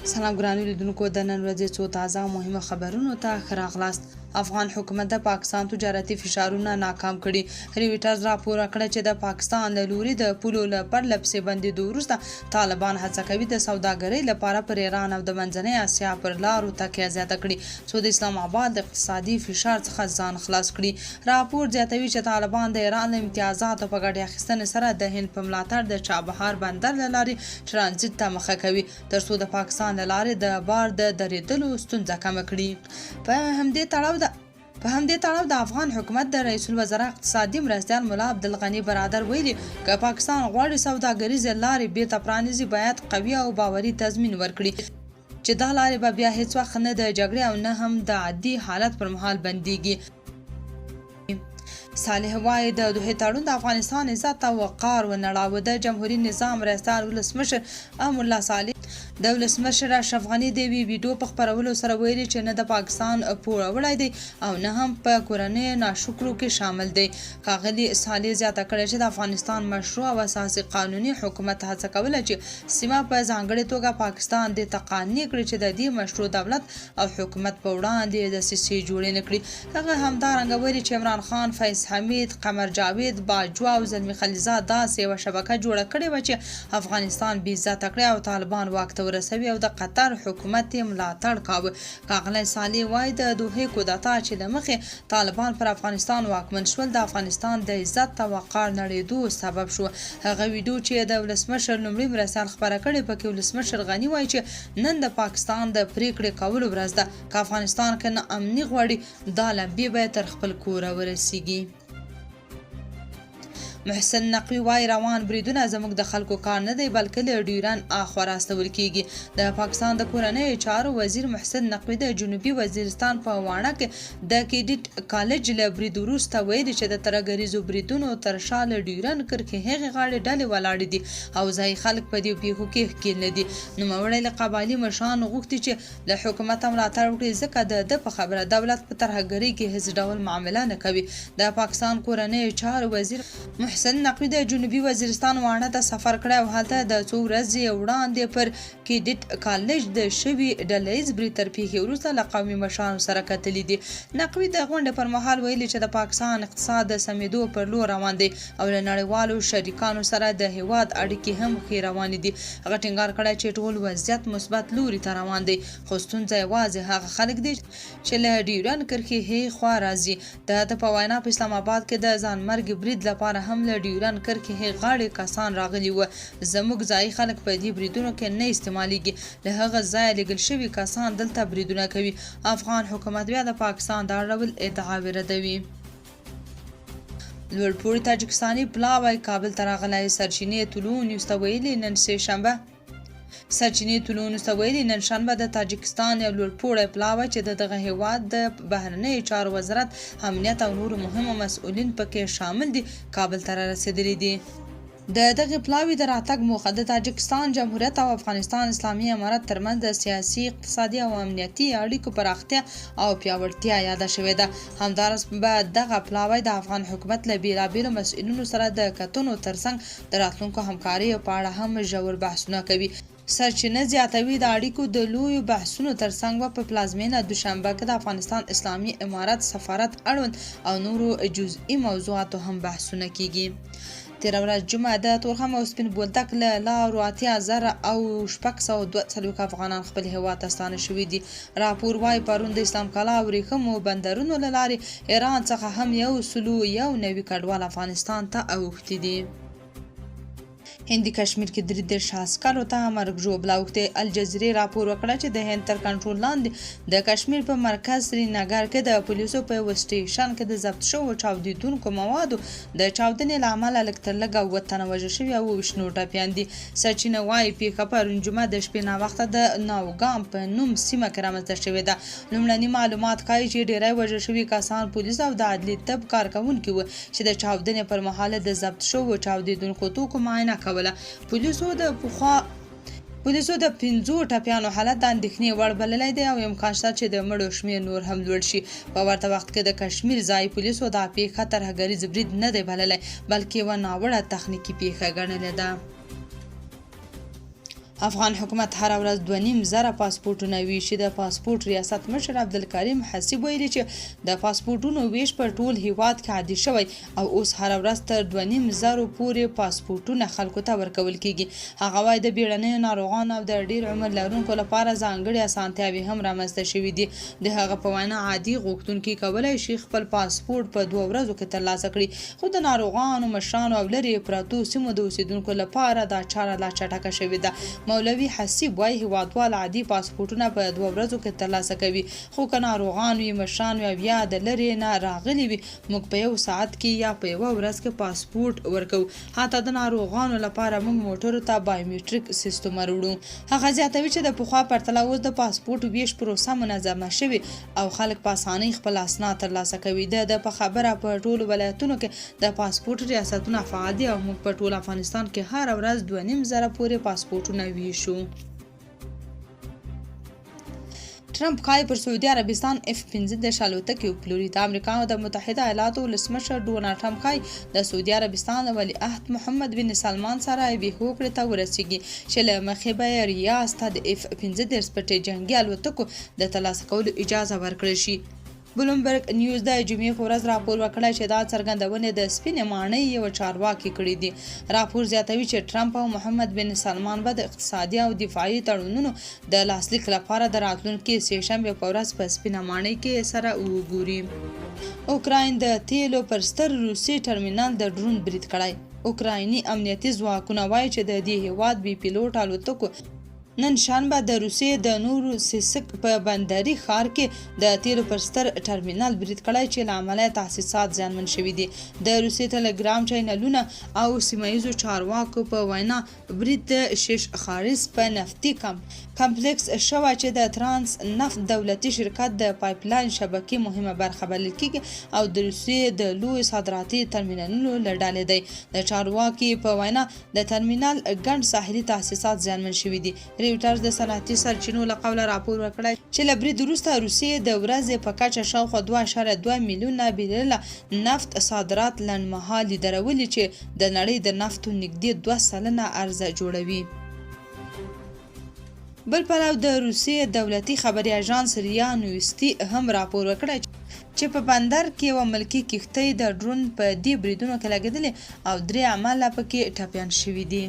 سلام ګرانو لیدونکو، د نن ورځې څو تازه او مهمو خبرونو ته ښه راغلاست. افغان حکومت د پاکستان تجارتي فشارونه ناکام کړي. رویټرز راپور ورکړی چې د پاکستان له لوري د پولو له پرله پسې بندېدو وروسته طالبان هڅه کوي د سوداګرۍ لپاره پر ایران او د منځنۍ اسیا پر لارو تکیه زیاته کړي، څو د اسلام اباد له اقتصادي فشار څخه ځان خلاص کړي. راپور زیاتوي چې طالبان د ایران له امتیازاتو په ګټې اخیستنې سره د هند په ملاتړ د چابهار بندر له لارې ترانزیت ته مخه کوي، ترڅو د پاکستان له لارې د بار د درېدلو ستونزه کمه کړي. په همدې تړاو د افغان حکومت د رئیس الوزرا اقتصادي مرستیال ملا عبدالغني برادر ویلي، که پاکستان غواړي سوداګریزې لارې بیرته پرانیزي، باید قوي او باوري تضمین ورکړي چې دا لارې به بیا هیڅ وخت نه د جګړې او نه هم د عادي حالت پر مهال بندیږي. صالح وايي، د دوحې تړون د افغانستان عزت او وقار ونړاوه. د جمهوري نظام مرستیال ولسمشر امرالله صالح د ولسمشر اشرف غني د یوې ویډیو په خپرولو سره ویلي چې نه د پاکستان پوروړی دی او نه هم په کورنیو ناشکرو کې شامل دی. ښاغلي صالح زیاته کړې چې د افغانستان مشروع او اساسي قانوني حکومت هڅه کوله چې سیمه، په ځانګړې توګه پاکستان، دې ته قانع کړي چې د دې مشروع دولت او حکومت په وړاندې دسیسې جوړې نه کړي. هغه همدارنګه ویلي چې عمران خان، فیض حمید، قمر جاوید باجوه او زلمي خلیلزاد داسې یوه شبکه جوړه کړې وه چې افغانستان بې عزته کړي او طالبان واک ته ورسوي او د قطر حکومت یې ملاتړ کاوه. ښاغلی صالح وايي، د دوحې کودتا چې له مخې طالبان پر افغانستان واکمن شول، د افغانستان د عزت او وقار نړېدو سبب شو. هغه ویډیو چې د ولسمشر لومړي مرستیال خپره کړې، پکې ولسمشر غني وايي چې نن د پاکستان د پرېکړې کولو ورځ ده، که افغانستان کې ناامني غواړي، دا لمبې به تر خپل کوره ورسیږي. محسن نقوي وايي، روان بریدونه زموږ د خلکو کار نه دی، بلکې له ډیورن اخوا راستول کیږي. د پاکستان د کورنیو چارو وزیر محسن نقوي د جنوبي وزیرستان په واڼه کې د کیډیټ کالج له برید وروسته ویلي چې د ترهګریزو بریدونو تر شا له ډیورن کرښې هغې غاړې ډلې ولاړې دي او ځایي خلک په دې پیښو کې ښکیل نه دي. نوموړی له قبایلي مشرانو غوښتي چې له حکومته ملاتړ وکړي، ځکه د ده په خبره دولت په ترهګرۍ کې هیڅ ډول معامله نه کوي. د پاکستان کورنیو چارو وزیر محسن نقوي د جنوبي وزیرستان واڼه ته سفر کړی او هلته د څو ورځې وړاندې پر کیډیټ کالج د شوي ډله ییز برید تر پیښې وروسته له قومي مشرانو سره کتلي دي. نقوي د غونډې پر مهال ویلي چې د پاکستان اقتصاد د سمېدو پر لور روان دی او له نړیوالو شریکانو سره د هېواد اړیکې هم ښې روانې دي. هغه ټینګار کړی چې ټول وضعیت مثبت لوري ته روان دی، خو ستونزه یوازې هغه خلک دي چې له ډیورن کرښې هې خوا راځي. د ده په وینا، په اسلام اباد کې د ځانمرګي برید لپاره هم له ډیورن کرښې هې غاړې کسان راغلي وو. زموږ ځایي خلک په دې بریدونو کې نه استعمالیږي، له هغه ځایه لیږل شوي کسان دلته بریدونه کوي. افغان حکومت بیا د پاکستان دا ډول ادعاوې ردوي. لوړپوړي تاجکستاني پلاوی کابل ته راغلی. سرچینې طلوع نیوز ته ویلي، نن شنبه د تاجکستان یو لوړپوړی پلاوی چې د دغه هېواد د بهرنیو چارو وزارت، امنیت او نورو مهمو مسؤلین پکې شامل دي، کابل ته رارسېدلي دي. د دغه پلاوي د راتګ موخه د تاجکستان جمهوریت او افغانستان اسلامي امارت ترمنځ د سیاسي، اقتصادي او امنیتي اړیکو پراختیا او پیاوړتیا یاده شوې ده. همداراز به دغه پلاوی د افغان حکومت له بېلابېلو مسؤلینو سره د کتنو ترڅنګ د راتلونکو همکاریو په اړه هم ژور بحثونه کوي. سرچینه زیاتوي، د اړیکو د لویو بحثونو ترڅنګ به په پلازمېنه دوشنبه کې د افغانستان اسلامي امارت سفارت اړوند او نورو جزئي موضوعاتو هم بحثونه کیږي. تېره ورځ جمعه د تورخم او سپین بولدک له لارو 80,642 افغانان خپل هېواد ته ستانه شوي دي. راپور وايي، پرون د اسلام کلا او ورېښمو بندرونو له لارې ایران څخه هم 191 کډوال افغانستان ته اوښتي دي. هندي کشمیر کې 33 عسکرو ته مرګ ژوبله اوښتې. الجزیرې راپور وکړه چې د هند تر کنټرول لاندې د کشمیر په مرکز سرینګر کې د پولیسو په یوه سټیشن کې د ضبط شوو چاودیدونکو موادو د چاودنې له امله لږ تر لږه اووه تنه وژل شوي او 27 نور ټپیان دي. سرچینه وايي، پېښه پرون جمعه د شپې ناوخته د ناوګام په نوم سیمه کې رامنځته شوې ده. لومړني معلومات ښايي چې ډېری وژل شوي کسان پولیس او د عدلي طب کارکوونکي وو چې د چاودنې پر مهال د ضبط شوو چاودیدونکو توکو معاینه کوله. پولیسو د پنځو ټپیانو حالت د اندېښنې وړ بللی دی او امکان شته چې د مړو شمېر نور هم لوړ شي. په ورته وخت کې د کشمیر ځایي پولیسو دا پېښه ترهګریز برید نه دی بللی، بلکې یوه ناوړه تخنیکي پېښه ګڼلې ده. افغان حکومت هره ورځ 2500 پاسپورټونه ویشي. د پاسپورټ ریاست مشر عبدالکریم حسیب ویلي چې د پاسپورټونو ویش په ټول هیواد کې عادي شوی او اوس هره ورځ تر 2500 پورې پاسپورټونه خلکو ته ورکول کیږي. هغه وايي، د بیړنیو ناروغانو او د ډیر عمر لرونکو لپاره ځانګړې اسانتیاوې هم رامنځته شوې دي. د هغه په وینا، عادي غوښتونکي کولای شي خپل پاسپورټ په 2 ورځو کې ترلاسه کړي، خو د ناروغانو، مشرانو او لرې پرتو سیمو د اوسېدونکو لپاره دا چاره لا چټکه شوې ده. مولوي حسیب وايي، هیوادوال عادي پاسپورټونه په 2 ورځو کې ترلاسه کوي، خو که ناروغان وي، مشران وي او یا د لرې نه راغلي وي، موږ په 1 ساعت کې یا په 1 ورځ کې پاسپورټ ورکوو. حتی د ناروغانو لپاره موږ موټرو ته بایومټریک سیستم وروړو. هغه زیاتوي چې د پخوا پرتله اوس د پاسپورټ ویش پروسه منظمه شوې او خلک په اسانۍ خپل اسناد ترلاسه کوي. د ده په خبره، په ټولو ولایتونو کې د پاسپورټ ریاستونه فعال دي او موږ په ټول افغانستان کې هره ورځ 2500 پورې پاسپورټونه ویشو. ټرمپ ښايي پر سعودي عربستان اف 35 الوتکې وپلوري. د امریکا د متحده ایالاتو ولسمشر ډونالډ ټرمپ ښايي د سعودي عربستان له ولیعهد محمد بن سلمان سره یوې هوکړې ته ورسیږي چې له مخې به یې ریاض ته د اف 35 پټې جنګي الوتکو د ترلاسه کولو اجازه ورکړل شي. بلومبرګ نیوز د جمعې په ورځ راپور ورکړی چې دا څرګندونې د سپینې ماڼۍ یوه چارواکي کړې دي. راپور زیاتوي چې ټرمپ او محمد بن سلمان به د اقتصادي او دفاعي تړونونو د لاسلیک لپاره د راتلونکې سې شنبې په ورځ په سپینه ماڼۍ کې سره وګوري. اوکراین د تیلو پر ستر روسي ټرمینل د ډرون برید کړی. اوکرایني امنیتي ځواکونه وايي چې د دې هیواد بې پیلوټه الوتکو نن شنبه د روسیې د نوروسیسک په بندري ښار کې د تیلو پر ستر ټرمینل برید کړی چې له امله یې تاسیسات زیانمن شوي دي. د روسیې ټلګرام چینلونه او سیمه ییزو چارواکو په وینا، برید د شیش خاریس په نفتي کمپلیکس شوی چې د ترانس نفت دولتي شرکت د پایپ لاین شبکې مهمه برخه بلل کیږي او د روسیې د لویو صادراتي ترمینلونو له ډلې دی. د چارواکي په وینا، د ترمینل ګڼ ساحلي تاسیسات زیانمن شوي دي. ریوټرز د صنعتي سرچینو له قوله راپور ورکړی چې له برید وروسته روسیې د ورځې په کچه شاوخوا 2.2 میلیونه بیرله نفت صادرات لنډمهالي درولي چې د نړۍ د نفتو نږدې 2% عرضه جوړوي. بل پلو د روسیې دولتي خبري اژانس ریا نویستي هم راپور ورکړی چې په بندر کې یوه ملکي کښتۍ د ډرون په دې بریدونو کې لګېدلې او 3 عمله پکې ټپیان شوي دي.